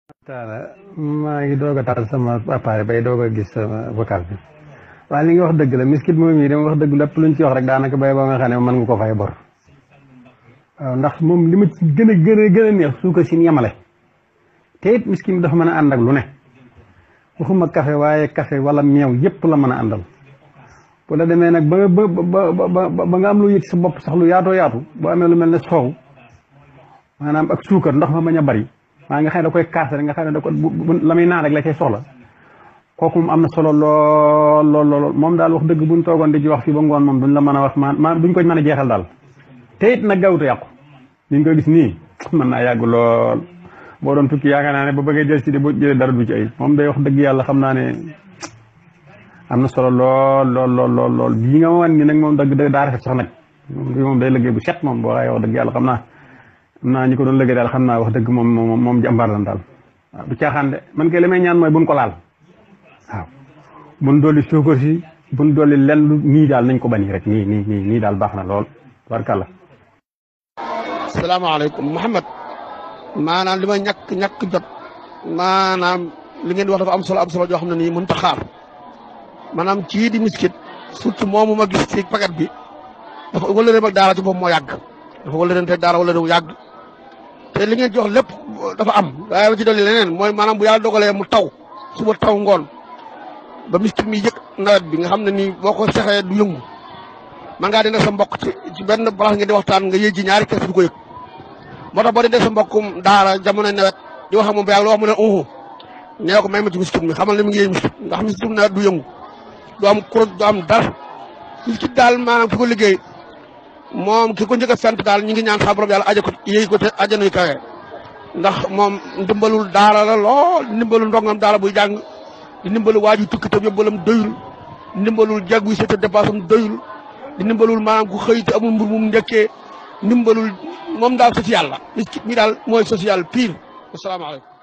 taala maa ngi doog a taal sama appareil bay doog a gis sama vocal bi waaye li nga wax dëgg la miskit moom yi dama wax dëgg lépp luñ ci wax rek daanaka bay ba nga xam ne mën nga ko fay bor waaw ndax moom li ma ci gën a neex suukar si yemale te it miskit mi dafa mën a ànd ak lu ne waxuma café waaye café wala meew yépp la mën a àndal bu la demee nag ba nga am lu yëg sa bopp sax lu yaatoo yaatu boo amee lu mel ne soow maanaam ak suukar ndox ma bañ a bari maa nga xam ne da koy kaas rek nga xam ne da ko la muy naan rek la cay soxla kooku moom am na solo lool moom daal wax dëgg buñ toogoon di ci wax fii ba ngoon moom duñ la mën a wax duñ ko mën a jeexal daal te it nag gaawut a yàqu ni nga ko gis nii mën naa yàgg lool boo doon tukki yaakaar naa ne ba bëggee jël si di boo jëlee dara du ci ay moom day wax dëgg yàlla xam naa ne am na solo lool bii nga ma wan ni nag moom dëgg daa rafet sax nag moom day liggéey bu set moom boo waaye wax dëgg yàlla xam naa ñi ko doon liggéey daal xam naa wax dëgg moom jàmbaar lan daal waaw du caaxaan de man kay li may ñaan mooy buñ ko laal waaw buñ dolli suukar si buñ dolli lenn lu nii daal nañ ko bani rek nii daal baax na lool barkalla. salaamaaleykum Mouhamed maanaam li may ñàkk jot maanaam li ngeen di wax dafa am solo joo xam ne nii mënut a xaar maanaam ci di miskit surtout moomu ma gis ci paquet bi dafa wala leen ak daara ci boobu moo yàgg dafa wala leen teg daara wala leen yàgg te li ngeen jox lépp dafa am waaye ci dolli leneen mooy maanaam bu yàlla dogalee mu taw suba taw ngoon ba miskit mi yëg nawet bi nga xam ne nii boo ko sexee du yëngu man ngaa dina sa mbokk ci benn place ngeen di waxtaan nga yëg ji ñaari kees du ko yëg moo tax boo dee sa mbokkum daara jamono nawet di wax ak moom ba yàlla wax mu ne nee ko may ma ci miskit mi xamal ne mi ngi yëy miskit ndax miskit nawet du yëngu du am kuréel du am dara miskit daal maanaam ki ko liggéey moom ki ko njëkk a fent daal ñu ngi ñaan sa borom yàlla aja ko yéy ko te ajanuy kawe ndax moom ndimbalul daara la lool ndimbalul ndongam daara buy jàng di ndimbalul waaju tukki tam yóbbalam doyul ndimbalul jag wi seeta dépasse am doyul di ndimbalul maanaam ku xëy te amul mbir mu njëkkee ndimbalul moom daal social la miskit mi daal mooy social pire asalaamaaleykum